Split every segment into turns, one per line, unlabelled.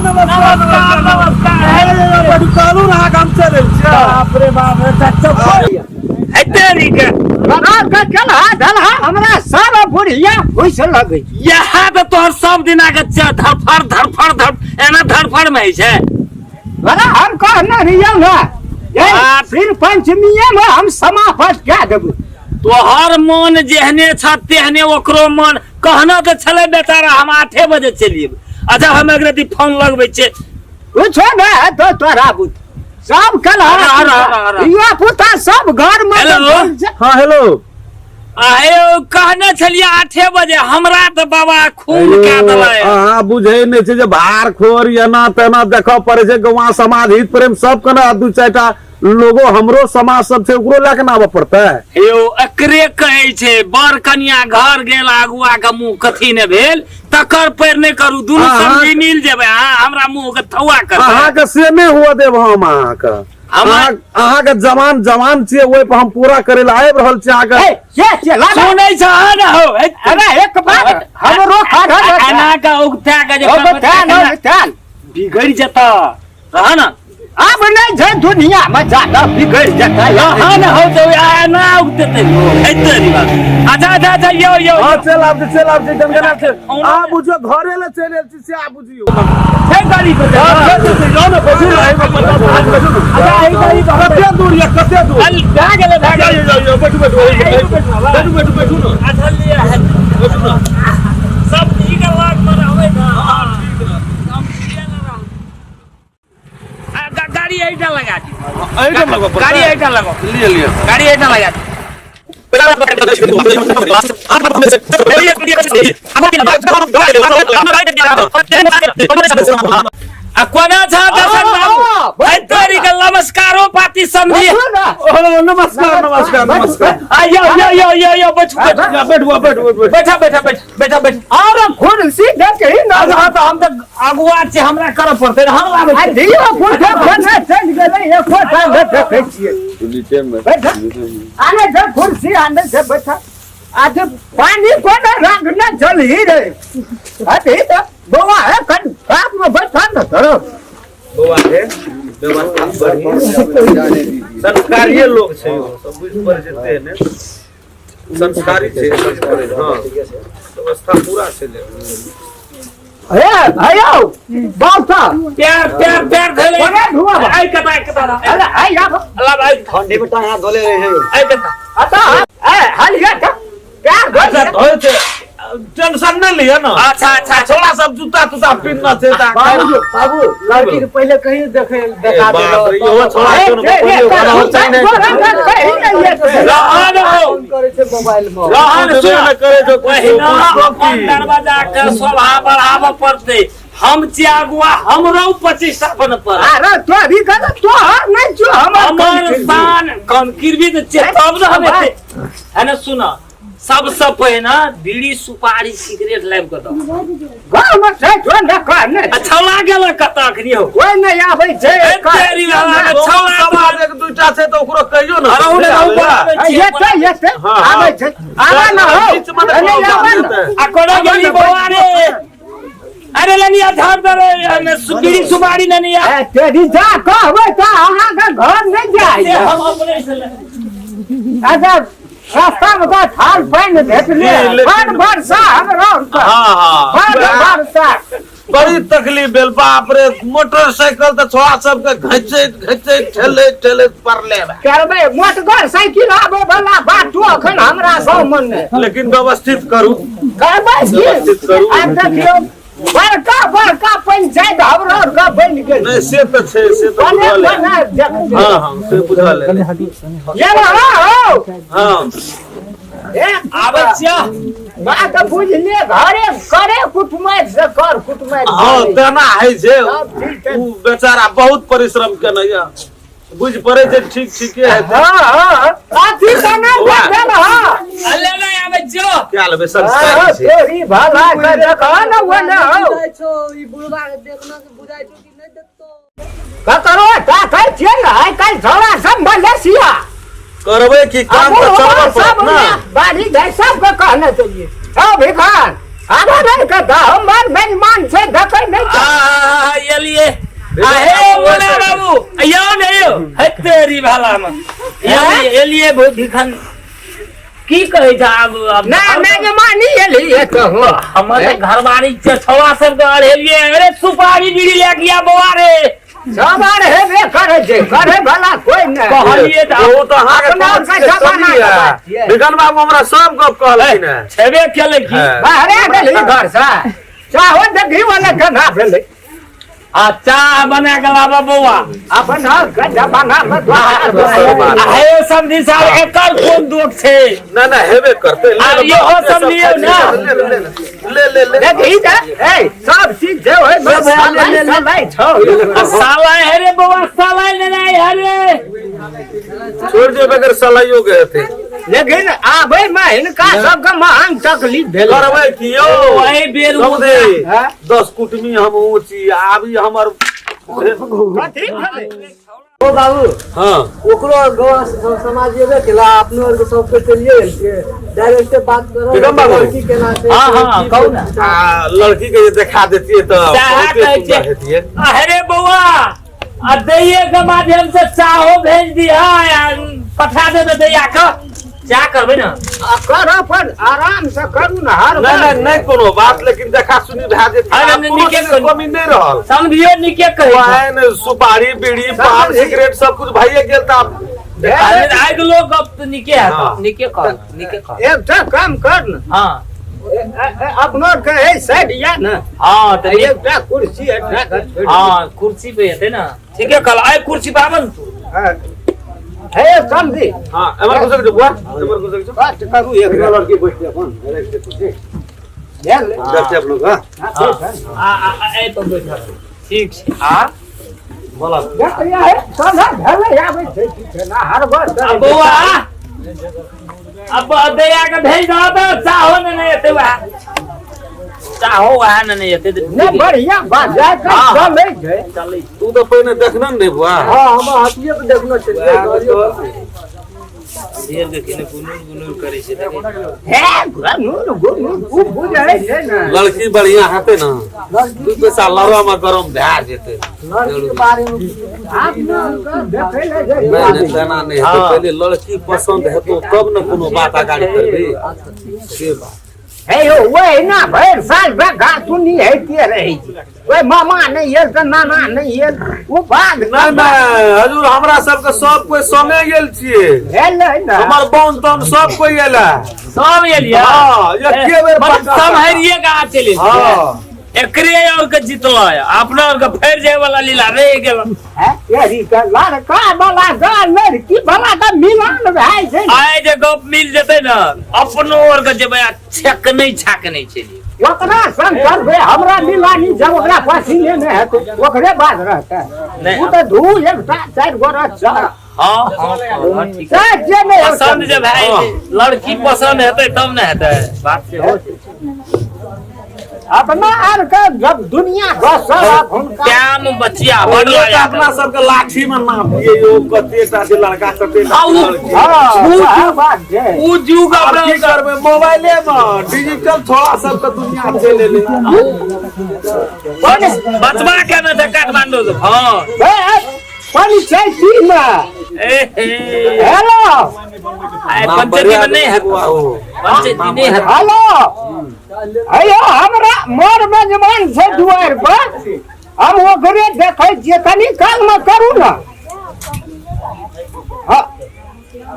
नमस्कार नमस्कार।
अरे कहलू ना अहाँके हम चलि आयल छियै।
बाप रे बाप रे, चाचा तेरी के
के चलहा धलहा हमरा सब बुढ़िया घुस लगै।
यहाँ तऽ तोहर सब दिना के धरफड़ धरफड़ धर एना धरफड़ में होइ छै।
बड़ा हम कहने रहियौ ने जे श्री पंचमीए में हम समापन कए देबै।
तोहर मन जेहने छ तेहने ओकरो मन। कहना तऽ छलै बेचारा हम 8 बजे चलि एबै। अच्छा हम एक रति फोन लगबै छियै।
कुछो नहि हेतौ तोरा बुत सब कलहा धिया पुता सब घर में।
हेलो।
हाँ हेलो।
आयो कहने छलियै 8 बजे, हमरा तऽ बाबा खून कए देलै।
अहाँ बुझै नहि छै जे भार खोर एना तेना देखऽ पड़ै छै। गौआ समाज हित प्रेम सब के ने दू चारिटा लोगो हमरो समाज सब छै, ओकरो लए के ने आबऽ पड़तै।
यौ एकरे कहै छै बड़ कनिया घर गेल अगुआ के मुँह कथी ने भेल तकर पैर नहि करू, दुनू समझी मिल जेबै। अहाँ हमरा मुँह के थौआ करबै।
अहाँके से नहि हुअ देब हम अहाँके। अहाँके जवान जवान छियै, ओहि पर हम पूरा करे लए आबि रहल छी अहाँके।
सुनै छ ने हो।
अरे एक बात हमरो
एना के उगता के जे बिगड़ि जेतऽ रह ना।
अब नहीं छै दुनिया में ज्यादा बिगड़ जेतै।
हाँ ना हो तो एना उगते ते एते बात। अच्छा अच्छा अच्छा यो यो।
हां चल आब चल आब गनगना छै। आ बुझियो घरे ले चलि आयल छी से आ बुझियो।
छै गाड़ी पर
जाओ ना बैठू ना।
अच्छा एहि गाड़ी पर
कते दूर या कते दूर
भए गेलै भए गेलै।
जाओ जाओ बैठू बैठू बैठू बैठू बैठू ना।
अच्छा लिए
बैठू ना।
सब ठीक लाग पर रहबै ना। हां ठीक रह। गाड़ी एहिठाम लगा दी।
एहिठाम लगबऽ।
गाड़ी एहिठाम लगो।
लिए लिए
गाड़ी एहिठाम लगा दी। आ कोना छ दर्शन बाबू? तोरी के नमस्कारो पाती समझी।
नमस्कार नमस्कार नमस्कार।
आ यो यो यो यो यो बैठ
बैठ बैठ बैठ
बैठा बैठा बैठ बैठा बैठ।
और कुर्सी देखही ना।
अच्छा तऽ हम तऽ अगुआ छी, हमरा करऽ पड़तै। हम लाबै
आ धियो पुता बने चलि गेलै, एको टा नहि देखै छियै। बैठ आने छै कुर्सी, आने छै बैठ। आज पानी कोना रंग ने चलही रे। अथी तऽ बौआ हे कन बाप में बैठा न धरो।
बौआ हे व्यवस्था बढ़िया संस्कारिये लोग छै, सब बुझि पड़ै छै तेहने संस्कारी छै। हाँ व्यवस्था पूरा छै।
हे भैया बाप साहब
प्यार प्यार प्यार धैले।
कोना धुआ बा?
आई कता आई कता
अरे आई आब
अल्लाह भाई
ठंडी में टांगा धोले रहे हैं।
आई कता
अता ए हलिया त प्यार
अच्छा धोए छै, टेंशन नहीं लिया ना।
अच्छा अच्छा
छोड़ा सब जूता तुता पिन्ना छै त
बाबू बाबू लड़की के पहले कहीं देखे देखा
बाप रे, इहो छोड़ा क्यों न पहिले ओकरा हो चाही नहीं।
रहन हो
करे छै मोबाइल में।
रहन
सुन
सुन
करे जो
पहिना अपन दरवाजा के शोभा बढ़ाबऽ पड़तै। हम छी अगुआ, हमरो 25 बन पर।
अरे तो अभी कह तोहर नहीं छो हमर
हमर शान कम किरबी तऽ छै तब ने हम एते है ने। सुन सबसे पहिने बीड़ी सुपारी सिगरेट लाबि कऽ दऽ।
घर में छै जो न कहने।
छौला गेल कतऽ अखनी हो?
कोई नहीं आबै छै।
ए तेरी बाबा के छौला
समाज एक दूटा छै तऽ ओकरो कहियो ने।
अरे उ ने ऊपर आबै छियै।
एते एते
हाँ,
आबै छै। आबै न हो।
बीच में
अरे आबै न।
आ कोना गेली बौआ रे? अरे लनिया झाड़ दे रे, एने बीड़ी सुपारी लनिया।
ए तेरी जा कहबै तऽ अहाँके घर नहि जाइ।
से हम अपने से ले।
अच्छा रास्ता में तऽ थाल पानि भेटले, बड़ वर्षा हमरा
हाँ हाँ
बड़ वर्षा,
बड़ी तकलीफ भेल बाप रे। मोटरसाइकिल तऽ छोड़ा सबके घिचैत घिचैत ठेलैत ठेलैत पड़ले बा।
करबै मोटगर साइकिल आबै वाला बाटो अखन हमरा सब मन नहि।
लेकिन व्यवस्थित करू,
करबै की?
व्यवस्थित करू।
आब देखियौ बड़का बड़का पंचायत हमरा आरके बनि गेल।
नहीं से तऽ छै, से तऽ
बने
बुझल है।
बने देखबै।
हाँ हाँ से बुझल है।
ये हो
हाँ
ए
आबै छियौ।
बात बुझलिए, घरे करे कुटुमैत से कर कुटुमैत।
हाँ तेना है छै।
सब ठीक छै।
उ बेचारा बहुत परिश्रम केने यऽ, बुझि पड़ै छै ठीक ठीके है।
हाँ हाँ अथी तऽ नहि भेल। हाँ
अले नहि आबै छियौ।
क्या लेबै
हाँ,
संस्कारी छै।
तोरी भला के देखा न ओने हो।
बुझाइ छौ ई बुढ़वा के देखना के बुझाइ छौ कि नहीं देखतो।
ककरो देखै छियै ने आइ काल्हि छौड़ा सब मलेशिया
करबै की काम तऽ चलबऽ
सब
पड़त ना।
बाड़ी जाइ सबके कहने चाहिए। हौ भिखार आब नहि कथा हमर मेजमान छै देखै नहि छै।
आ एलिए आ हे बोला बाबू यौ ने यौ हे तेरी भाला में एलिए एलिए भिखन की कहै छै आब आब
नहि मेजमानी एलियै कहूँ
हमर तऽ घरवारी छै छौआ सबके अढ़ेलिए अरे सुपारी बीड़ी लए के आ बौआ रे
सब आर हेबे करै छै करे वाला कोइ नहि
कहलिए तऽ
ओ तऽ अहाँके
अपना
पाँच
आरके
के
जमाना
कमी
के
है।
बात छियै।
भिखन बाबू हमरा सब गप कहलखिन है
छेबे केलै की
हाँ।
बाहरे गेली घर से चाहो देखी वाला केना भेलै
आ चाह बना के लाबऽ बौआ
अपन के जमाना मे द्वार
बात।
आ हे समधी साहब एकर कोन दोख छै
ना ना हेबे करते ले
आ
ले,
इहो
बाप रे,
सब लियौ ना।
ले ले ले ले ले
देखी तऽ ए सब चीज जे होय
ले भैया, ले, ले, ले।
सलाई छौ
आ साला हे रे बौआ साला लेना हे रे
छोड़ दे बगैर सलाइयो के हेतै
लेकिन आबै मे हिनका सबके महान तकलीफ भेल
करबै की यौ
एहि बेर ओ-
समझे
हाँ?
10 कुटमी हम ऊँची आबी हमर
कथी भेलै
ओ बाबू
हाँ
ओकरो गाँव समाज एबे केला अपनो आर के सब कोई चलिए गेल छियै डायरेक्टे बात करब
विक्रम बाबू।
लड़की केना छै
हाँ, हाँ,
की
कहू ना।
आ लड़की के जे देखा देतियै तऽ
सएह
बहुते
कहै
सुन्दर
छियै।
हेतियै
अरे बौआ आ दैये के माध्यम से चाहो भेज दिहा आ पठा देबै दैया के चाह करबै ने
आ करऽ पर आराम से करू ने हर
नहि नहि नहि कोनो बात लेकिन देखा सुनी भए जेतै
अरे
आब
नहि,
कोनो
नीके
चीजके
करू।
कमी नहि रहल
समझियो नीके कहै छै।
वाइन सुपारी बीड़ी पान सिगरेट सब कुछ भइए गेल तऽ आब
अरे आगिलो गप तऽ नीके
हाँ।
हेतौ नीके कह नीके कह
एकटा काम कर ने
हाँ
अपनो के एहि साइड या ने
हाँ तऽ नीक-
एकटा कुर्सी एकटा के छोड़ि
हाँ कुर्सी पे हेतै ने ठीके कहल आइ कुर्सी पे आबऽ ने तू
हाँ। हे समझी
हाँ एमहर घुसक जो बुआ एमहर घुसक जो
बात करू एक
लड़की बैठते अपन रख दे कुर्सी
भेल
देखते आप लोग हां
हाँ, ठीक है।
आ आ आ, एहि पर बैठल ठीक छै आ
बोला
देखिए हे, सभा भेलै आबै छै की छै ना हर वर्ष
आ बौआ अब दैया के भेज दह तऽ चाहो ने नहि एतै वएह चाहो वएह ने नहि एतै
नहि बढ़िया बात जाय के
हाँ।
चलै छै
चलै
तू तऽ पहिने देखने ने बुआ
हाँ हम हाथिये पे देखनो छलियै गाड़ियो
शेर के केने गुनुर गुनुर करै छै देखै
हे गुनुर गुनुर उ बुझै छै ने
लड़की बढ़िया हेतै ने दू पैसा लड़वा में गरम भए जेतै
लड़की के बारे में
अपना देखै ले जाइ
नहि नहि तेना नहि हेतै
हाँ।
पहिले लड़की पसन्द हेतौ तब ने कोनो बात अगाड़ी करबी से बात
हे यौ ओहि ना भरि साल भरि घास सुनी होइते रहै छै ओहि मामा नहि आयल तऽ नाना नहि आयल ओ बाध
नहि नहि हजूर हमरा सबके सब कोई संगे गेल छियै
भेलै ने
हमर बौन तौन सब कोई एल है
सब एलियै
हाँ, एके बेर
मतलब
पक्का।
सम्हरिये के अहाँ चलि एलियै।
हाँ
एकरे और के जीतल अपना और के फेर जाय वाला लीला रहि गेल
हैं? यही के लड़का वाला के लड़की वाला के मिलान भए छै ने।
आइ जे गप मिल जेतै ने अपनो और के जेबै आ छेक नहि छाक नहि चलि
ओकरा संग करबै हमरा मिलानी जब ओकरा पसीने नहि हेतै ओकरे बाद रहतै
नहि।
ओ तऽ दू एकटा चारि गोरा चार
हाँ हाँ हाँ, ठीक
से जे नहि हेतै।
पसंद जे भए जेतै लड़की पसंद हेतै तब ने हेतै बात से हो
अपना आर के जब दुनिया बसल अब हुनका
टाइम बचिया बड़
पहिले तऽ अपना सबके लाठी में नापियै यौ कते टा छै लड़का कते टा छै लड़की
हाँ, वएह बात छै
उ जुग
आब
अपना
की करबै मोबाइले में डिजिटल थोड़ा सबके दुनिया चलि एलै
बचबा के ने छै काठमांडू से हाँ
पंचायती में
ए हे
हेलो
आइ पंचायती में नहीं है पंचायती नहीं है
हेलो अयो हमरा मोर मेजबान छै दुआरि पर हम ओकरे देखै छियै कनि कालमे करू ने हाँ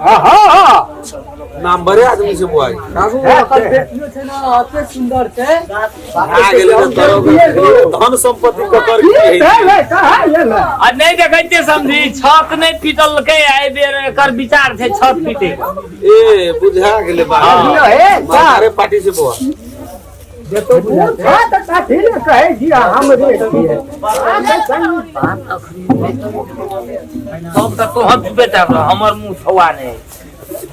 हाँ हाँ
नाम बड़े आदमी छै बुआई
बाबू ओकर बेटियो छै ने अते सुंदर छै
भए गेलै ने दरोगा। धन संपत्ति ककर की
की
है
भेलै कहाँ एलै
आ नहीं देखै छियै समझी छत नहीं पीटलकै एहि बेर एकर विचार छै छत पीटे के।
ए बुझा गेलै बात
यो हे
मारे पार्टी से बुआ
बुझा तऽ कथी लए कहै छी हमरे छियै अहाँके संग
तब तऽ तोहर बेटा हमर मुँह छौआ नहि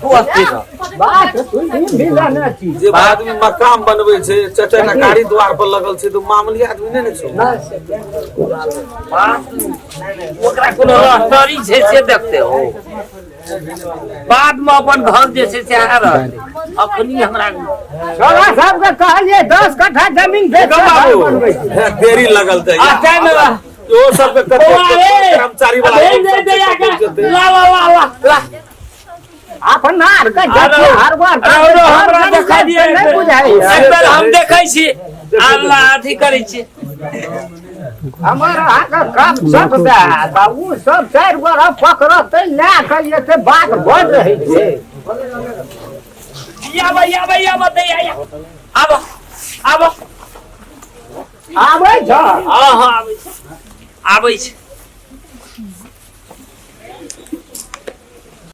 तू अस्थिर रह।
बात सुनी मिलना छी
जे आदमी मकान बनबै छै चारि चारि टा गाड़ी द्वार पर लगल छै तऽ मामूली आदमी नहि ने छै
बात ओकरा कोनो रहतरी छै से देखते हो। बाद मे अपन घर जे छै से आ रहल अखनी हमरा
छोरा सबके कहलिए 10 कट्ठा जमीन बेच के घर बनबै छी।
हे, देरी लगल तऽ
आ टाइम
ओ सबके कते कर्मचारी वाला
भेज दे दे आके ला ला ला ला ला
अपना आर के
आरो
जते हर बार
आरो हमरा देखा दिए
नहि बुझाइए
एक बेर हम देखै छी अल्लाह अथी करै छी।
हमर अहाँके कप सब दए बाबू सब 4 गोरा पकड़तै लए कऽ एते बात बढ़ रहै छै।
आब आब आब दैया आब आब
आबै छ।
हँ हँ आबै छै आबै छै।